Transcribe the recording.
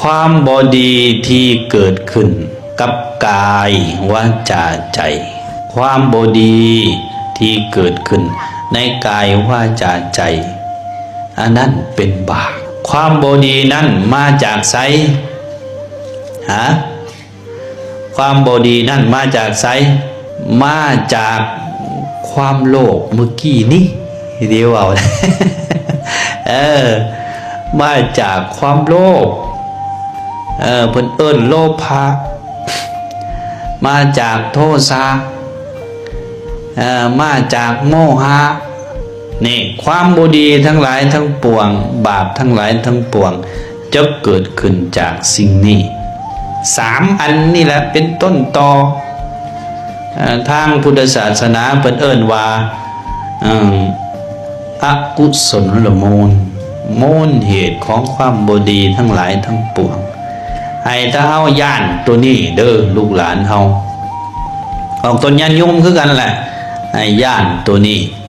ຄວາມບໍ່ດີທີ່ເກີດຂຶ້ນກັບກາຍ ວາຈາ ໃຈ, ຄວາມບໍ່ດີທີ່ເກີດຂຶ້ນໃນກາຍ ວາຈາ ໃຈ ອັນນັ້ນເປັນບາບ. ຄວາມບໍ່ດີນັ້ນມາຈາກໃສ? ຫາ? ຄວາມບໍ່ດີນັ້ນມາຈາກໃສ? ມາຈາກຄວາມໂລບເມື່ອກີ້ນີ້ທີ່ເວົ້າ ເອີ ມາຈາກຄວາມໂລບ ເອີ ເພິ່ນເອີ້ນໂລພະ, ມາຈາກໂທສະ, ເອີ ມາຈາກໂມຫະ. ນີ້ ຄວາມບໍ່ດີທັງຫຼາຍທັງປວງ, ບາບທັງຫຼາຍທັງປວງ ຈະເກີດຂຶ້ນຈາກສິ່ງນີ້ ສາມອັນນີ້ແຫຼະເປັນຕົ້ນຕໍ. ເອີ ທາງພຸດທະສາສະໜາເພິ່ນເອີ້ນວ່າ ເອີ ອະກຸສົນລະມູນ, ມູນເຫດຂອງຄວາມບໍ່ດີທັງຫຼາຍທັງປວງ. ໃຫ້ຖ້າເຮົາຢ້ານໂຕນີ້ເດີ ລູກຫຼານເຮົາ, ອອກຕົນຍາດໂຍມຄືກັນແຫຼະ, ໃຫ້ຢ້ານໂຕນີ້.